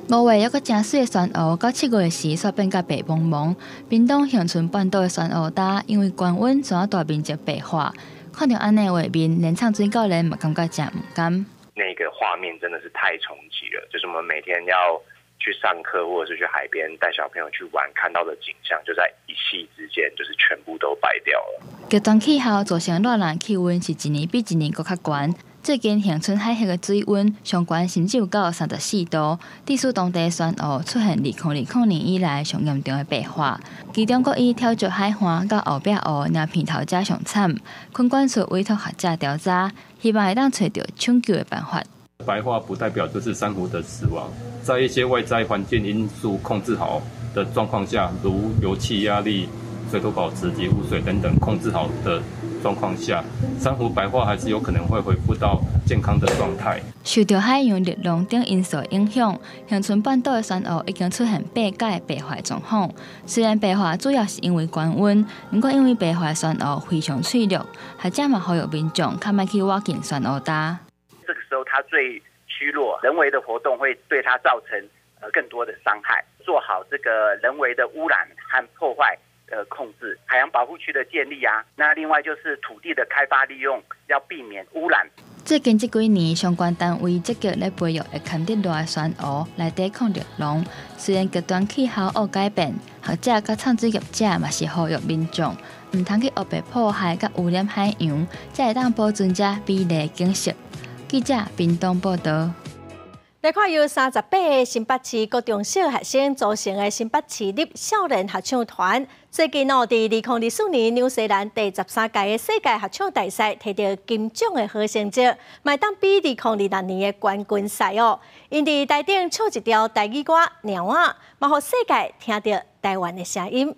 Speaker 27: 5月猶閣誠媠的珊瑚，到7月時煞變甲白茫茫。屏東恆春半島的珊瑚礁，因為高溫，怎大面積白化。看著按呢畫面，連唱水教練嘛感覺誠毋甘。
Speaker 30: 那個畫面真的是太衝擊了，就是我們每天要去上課或者是去海邊帶小朋友去玩，看到的景象就在一夕之間，就是全部都白掉了。
Speaker 27: 極端氣候造成熱浪氣溫是一年比一年閣較懸。最近恆春海域的水溫上懸，甚至有到34度，致使當地珊瑚出現2020年以來上嚴重的白化。其中，閣以跳石海岸佮後壁湖領鼻頭遮上慘。墾管處委託學者調查，希望會當揣著搶救的辦法。
Speaker 31: 白化不代表就是珊瑚的死亡，在一些外在環境因素控制好的狀況下，如油氣壓力、水土保持及污水等等控制好的狀況下，珊瑚白化還是有可能會恢復到健康的狀態。
Speaker 27: 受著海洋熱浪等因素影響，恆春半島的珊瑚已經出現變解白化狀況。雖然白化主要是因為高溫，毋過因為白化珊瑚非常脆弱，學者嘛呼籲民眾較莫去倚近珊瑚礁。
Speaker 7: 這個時候它最虛弱，人為的活動會對它造成更多的傷害。做好這個人為的污染和破壞的控制，海洋保護區的建立啊，那另外就是土地的開發利用，要避免污染。
Speaker 27: 最近這幾年，相關單位積極咧培育會堪得熱的珊瑚來抵抗熱浪。雖然極端氣候惡改變，學者佮創水業者嘛是呼籲民眾，毋通去烏白破壞佮污染海洋，才會當保存這美麗景色。記者屏東報導。
Speaker 1: 來看由38個新北市國中小學生組成的新北市立少年合唱團，最近哦，佇2024年紐西蘭第13屆的世界合唱大賽提著金獎的好成績，嘛會當比2026年的冠軍賽哦。𪜶佇台頂唱一條台語歌《貓仔》，嘛予世界聽著台灣的聲音。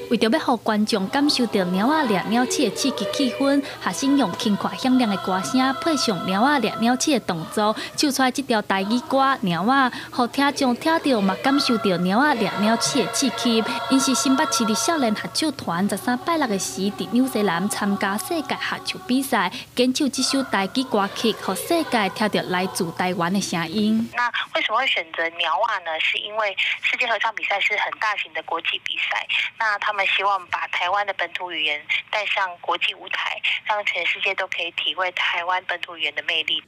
Speaker 10: 為著欲予觀眾感受著貓仔掠鳥鼠的刺激氣氛，學生用輕快響亮的歌聲，配上貓仔掠鳥鼠的動作，唱出來這條台語歌《貓仔》，予聽眾聽著嘛感受著貓仔掠鳥鼠的刺激。𪜶是新北市立少年合唱團13拜六的時，佇紐西蘭參加世界合唱比賽，演唱這首台語歌曲，予世界聽著來自台灣的聲音。
Speaker 3: 那為什麼會選擇貓仔呢？是因為世界合唱比賽是很大型的國際比賽，那他們希望把台灣的本土語言帶上國際舞台，讓全世界都可以體會台灣本土語言的魅力。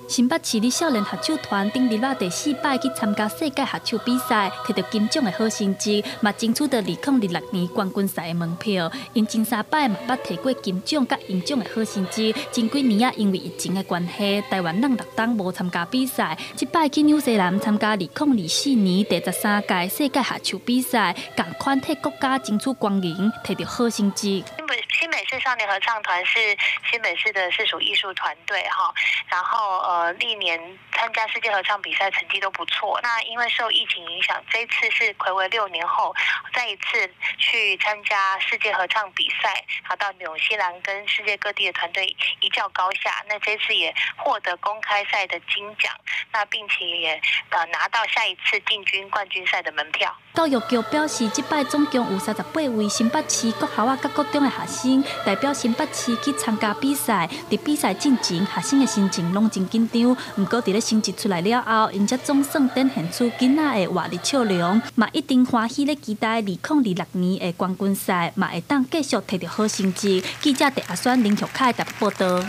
Speaker 10: 新北市立少年合唱團頂禮拜第四擺去參加世界合唱比賽，提著金獎的好成績，嘛爭取著2026年冠軍賽的門票。𪜶前三擺嘛捌提過金獎佮銀獎的好成績，前幾年啊因為疫情的關係，台灣人六冬無參加比賽，這擺去紐西蘭參加2024年第13屆世界合唱比賽，仝款替國家爭取光榮，提著好成績。
Speaker 3: 新北市少年合唱團是新北市的市屬藝術團隊哈，然後歷年參加世界合唱比賽成績都不錯。那因為受疫情影響，這一次是睽違6年後再一次去參加世界合唱比賽，好到紐西蘭跟世界各地的團隊一較高下。那這次也獲得公開賽的金獎，那並且也拿到下一次進軍冠軍賽的門票。
Speaker 10: 教育局表示，這擺總共有38位新北市國校仔佮國中的學生代表新北市去參加比賽。佇比賽進前，學生的心情攏真緊張。毋過佇咧成績出來了後，𪜶才總算展現出囡仔的活力笑容，嘛一定歡喜咧期待2026年的冠軍賽，嘛會當繼續提著好成績。記者鄭阿選、林玉凱台北報導。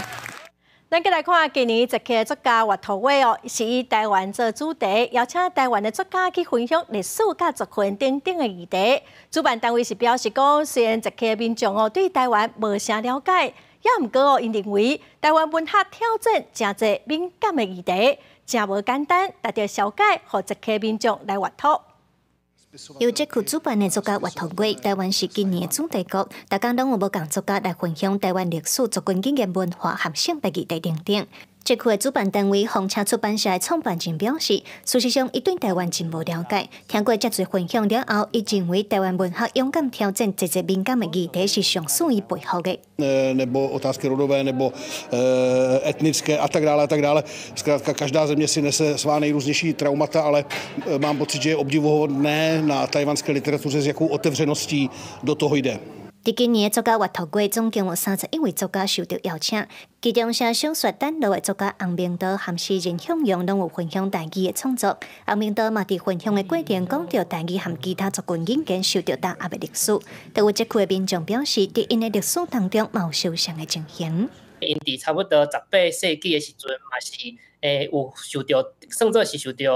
Speaker 1: 咱閣來看今年捷克作家閱讀月哦，是以台灣做主題，邀請台灣的作家去分享歷史佮族群等等的議題。主辦單位是表示講，雖然捷克民眾哦對台灣無啥了解，也毋過哦，𪜶認為台灣文學挑戰誠濟敏感的議題，誠無簡單，值得紹介予捷克民眾來閱讀。
Speaker 15: 由捷克主辦的作家閱讀月，台灣是今年的主題國，逐工攏有無仝作家來分享台灣歷史、族群語言文化和性別議題等等。捷克的主辦單位風車出版社的創辦人表示，事實上，伊對台灣真無了解，聽過遮濟分享了後，伊認為台灣文學勇敢挑戰濟濟敏感的議題是上使伊佩服的。
Speaker 16: Nebo otázky rodové, nebo etnické a tak dále a tak dále. Zkrátka každá země si nese svá nejrůznější traumata, ale mám pocit, že je obdivuhodné na tchajwanské literatuře, s jakou otevřeností do toho jde.
Speaker 15: 佇今年的作家閱讀月，總共有31位作家受著邀請，其中寫小說《等路》的作家洪明德和詩人向陽攏有分享台語的創作。洪明德嘛佇分享的過程講著台語和其他族群語言受著打壓的歷史。著有捷克的民眾表示，佇𪜶的歷史當中嘛有相像的情形。
Speaker 17: 𪜶佇差不多18世紀的時陣，嘛是有受著算做是受著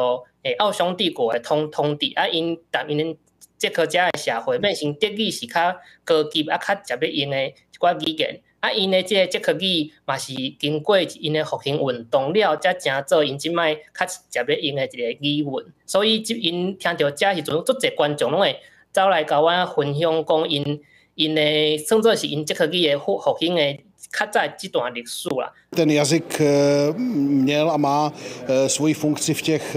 Speaker 17: 奧匈帝國的統治啊，𪜶但𪜶捷克遮的社會變成德語是較高級啊，較捷欲用的一寡語言。啊，𪜶的這个捷克語嘛是經過𪜶的復興運動了，才成做𪜶這擺較捷欲用的一个語文。所以，這𪜶聽著遮時陣，足濟觀眾攏會走來共阮分享講𪜶𪜶的算做是𪜶捷克語的復復興的較早這段歷史啦。
Speaker 16: Ten jazyk měl a má svoji funkci v těch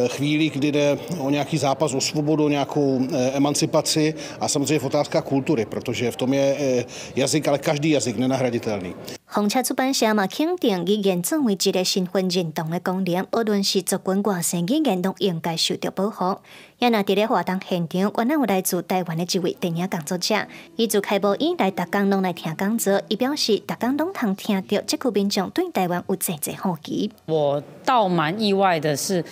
Speaker 16: chvílích, kdy jde o nějaký zápas o svobodu, o nějakou emancipaci a samozřejmě v otázkách kultury, protože v tom je jazyk, ale každý jazyk nenahraditelný.
Speaker 15: 風車出版社嘛肯定語言作為一个身份認同的功能，無論是族群外省語言，攏應該受到保護。也若佇咧活動現場，原來有來自台灣的一位電影工作者，伊自開幕以來，逐工攏來聽講座。伊表示，逐工攏通聽著這區民眾對台灣有濟濟好奇。
Speaker 4: 我倒蠻意外的是，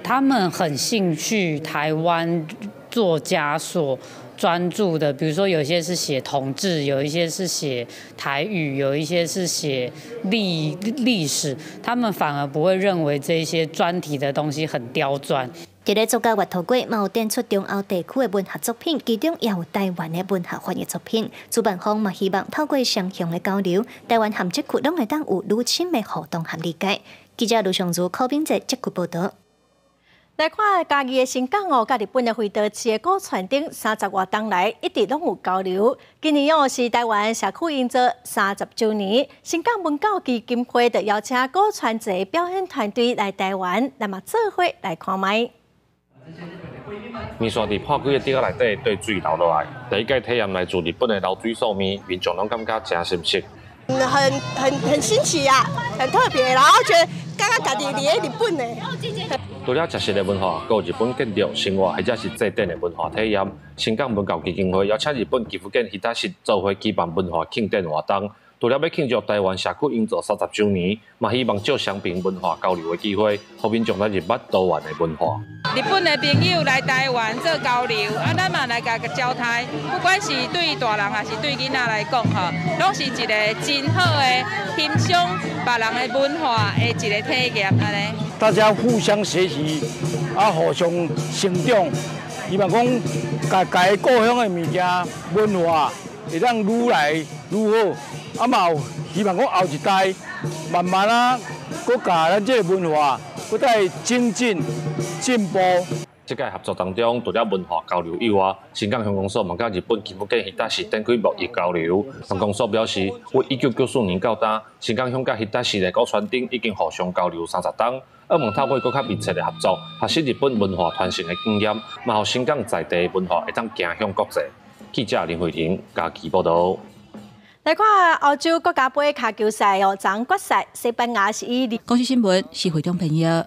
Speaker 4: 他們很興趣台灣作家所專注的，比如說有些是寫同志，有一些是寫台語，有一些是寫歷史，他們反而不會認為這些專題的東西很刁鑽。
Speaker 15: 佇咧作家閱讀會，嘛有展出中歐地區的文學作品，其中也有台灣的文學翻譯作品。主辦方嘛希望透過雙向的交流，台灣和這區攏會當有愈深的互動和理解。記者盧尚如、柯炳哲這區報導。
Speaker 1: 來看嘉義的伸港哦，佮日本的惠島市的古川町30外冬來一直攏有交流。今年哦是台灣社區營造30週年，伸港文教基金會就邀請古川節表演團隊來台灣，來嘛做伙來看覓。
Speaker 8: 麵線佇破幾个碟仔內底綴水流落來，第一擺體驗來自日本的流水素麵，民眾攏感覺誠新鮮。
Speaker 9: 很新奇啊，很特別，然後覺得感覺家己佇咧日本呢。
Speaker 8: 除了食食的文化，閣有日本建築、生活或者是祭典的文化體驗。伸港文教基金會邀請日本岐阜縣飛騨市做伙舉辦文化慶典活動。除了欲慶祝台灣社區營造30週年，嘛希望藉雙邊文化交流的機會，予民眾來認捌多元的文化。
Speaker 18: 日本的朋友來台灣做交流，啊，咱嘛來共招待，不管是對大人還是對囡仔來講，吼，攏是一个真好的欣賞別人的文化的一个體驗，按呢。
Speaker 24: 大家互相學習，啊，互相成長，希望講，家家故鄉的物件文化會當愈來愈好。啊嘛有希望講後一代慢慢啊，閣共咱這个文化閣再精進進步。
Speaker 8: 這屆合作當中，除了文化交流以外，伸港鄉公所嘛佮日本岐阜縣飛騨市展開貿易交流。鄉公所表示，自1994年到今，伸港鄉佮飛騨市的古川町已經互相交流30冬。希望透過閣較密切的合作，學習日本文化傳承的經驗，嘛予伸港在地文化會當行向國際。記者林慧婷嘉義報導。
Speaker 1: 來看歐洲國家盃跤球賽哦，昨決賽，西班牙是以
Speaker 19: 公視新聞是會長朋友。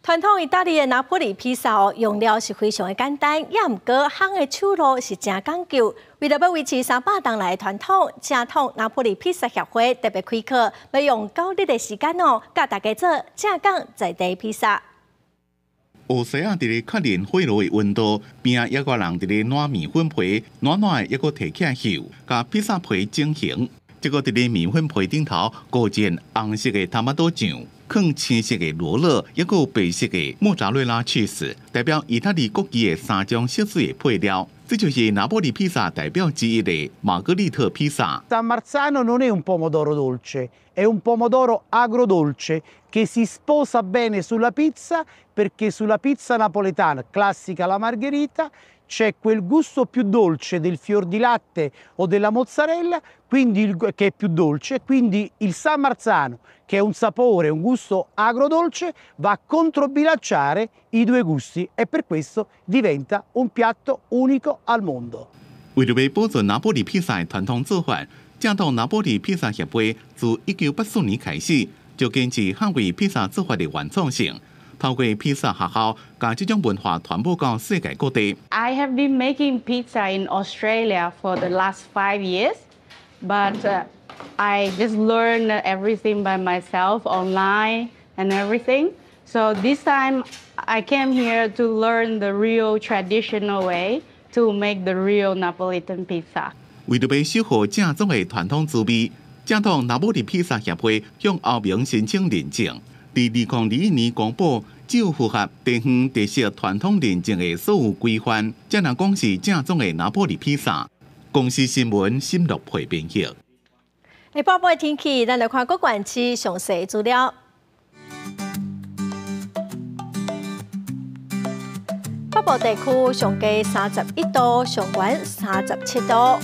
Speaker 1: 傳統意大利的拿坡里披薩哦，用料是非常的簡單，也毋過烘的手路是誠講究。為了欲維持300冬來的傳統，正統拿坡里披薩協會特別開課，欲用9日的時間哦，教大家做正港在地披薩。
Speaker 20: 烏師仔佇咧確認火爐的溫度，邊仔抑閣人佇咧撋麵粉皮，撋撋的抑閣提起來翕，共披薩皮整形。這個佇咧麵粉皮頂頭裹上紅色的トマト醬，囥青色的羅勒，抑閣有白色的莫扎瑞拉起司，代表意大利國旗的三種色水的配料。這就是拿坡里披薩代表之一的瑪格麗特披薩。
Speaker 24: San Marzano non è un pomodoro dolce, è un pomodoro agrodolce che si sposa bene sulla pizza perché sulla pizza napoletana classica la margherita c'è quel gusto più dolce del fior di latte o della mozzarella, quindi che è più dolce, quindi il San Marzano, che è un sapore, un gusto agrodolce, va a controbilanciare i due gusti e per questo diventa un piatto unico al mondo.
Speaker 20: 為著欲保存拿坡里披薩的傳統做法，正統拿坡里披薩協會自1984年開始就堅持捍衛披薩做法的原創性，透過披薩學校，共這種文化傳播到世界各地。
Speaker 25: I have been making pizza in Australia for the last 5 years, but I just learned everything by myself online and everything. So this time I came here to learn the real traditional way to make the real Napolitan pizza.
Speaker 20: 為著欲守護正宗的傳統滋味，正統拿坡里披薩協會向歐盟申請認證，佇2021年公布，只有符合地方特色傳統認證的所有規範，才能講是正宗的拿坡里披薩。公視新聞新樂配編譯。
Speaker 1: 下半晡的天氣，咱來看各縣市詳細資料。北北部地區上低31度，上懸37度。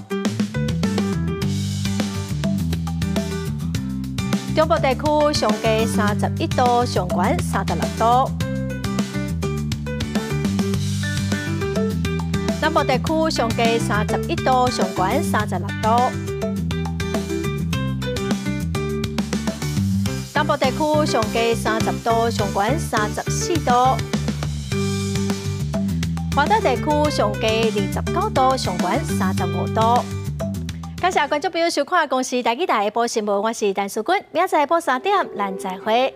Speaker 1: 中部地區上低31度，上懸36度。南部地區上低31度，上懸36度。東部地區上低30度，上懸34度。華東地區上低29度，上懸35度。感謝觀眾朋友收看《公視台語台》下晡新聞，我是陳淑君，明仔載下晡3點，咱再會。